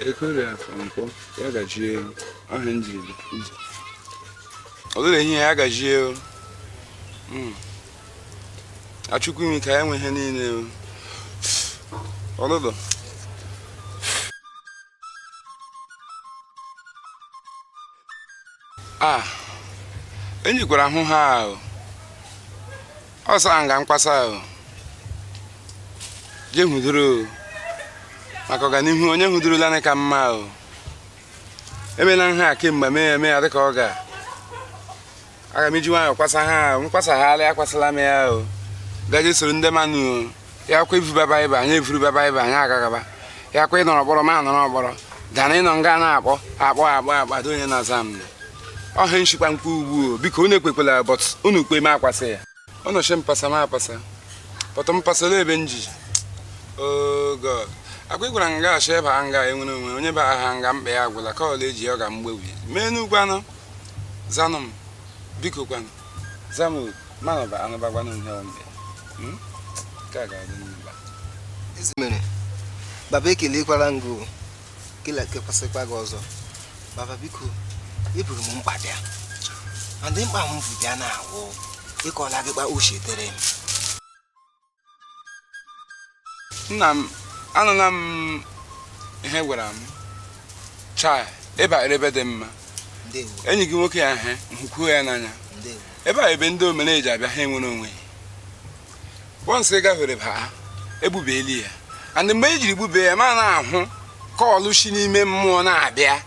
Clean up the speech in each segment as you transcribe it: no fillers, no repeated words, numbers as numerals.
Eke Orie Afọ Nkwọ ya gajie ọhịa njiri ije ọdụrụ ehihie ya gajie o. Achukwu ime ka ya nwe ihe niile o. Ọlụlụ a enyikwara hụ ha ahụ ọsọ nga mkpasa ahụ je hụdoro o. Maka ọganihu onye hụdorola ka mma o emela nha a kemgbe mee ya mee ya dịka ọ ga aga m iji nwayọọ kwasa ha nkwasagharị akwasala m ya o gaje soro ndị manụ o ya kwa ivu baba ịba anyị evuru baba ịba anyị agagaba ya kwa ịnọrọ kpọrọ ma anọrọ ọkpọrọ dana ịnọ nga na-akpọ akpọ akpọ akpọ ada onye na-aza m ọha nshikwa mkpu ugbu o biko unu ekwekwela but unu kpe m akwasị ya unu shi mpasa m apasa pọtụ mpasala ebe njiji oh god akwa ịgwara nga achọ ịba nga enwere onwe onye ba ha nga mkpa ya agwụla ka ọla eji ọ ga mgbewi mee n'ugwanụ zanụ m biko kwanụ zamụ manụ ba anụbagwanụ ihe mkpe nke a ga-adị mma. Eze mere baba ekelekwara m gị kelekwasịkwa gị ọzọ baba biko eburu m mkpa bịa and mkpa m bụ bịa na-awụ ịkọla gị kpa uche dịrị m. Nna m anụla m ihe gwara m chai ịba ebe dị mma enyi gị nwoke ya he hụkwuo ya n'anya ebe a ebe ndị omere eji abịa ha enwere onwe bọnsị gafere baa egbubeli ya and mgbe e jiri gbube ya ma na-ahụ kọọlụ si n'ime mmụọ na-abịa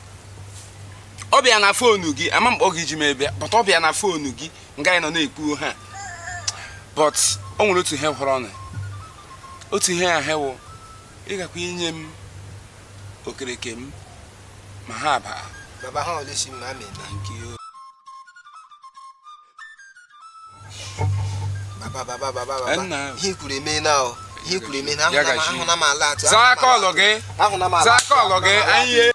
ọ bịa na foonu gị ama mkpọ gị ji m ebịa but ọ bịa na foonu gị nga anyị nọ na-ekwu ha but o nwere otu ihe hụrụ ọnụ otu ihe ahụ wụ ị gakwa inye m okereke m ma ha baa. Baba ha ole si m ma meme. Thank you. Baba baba baba baba. Nna. Ihe kwuru eme na o. Ihe kwuru eme na Ya gaji. ahụna m ala atụ. Zaa kọọlụ gị. Ahụna m ala Zaa atụ, kọọlụ gị. ahụna m ala Anyị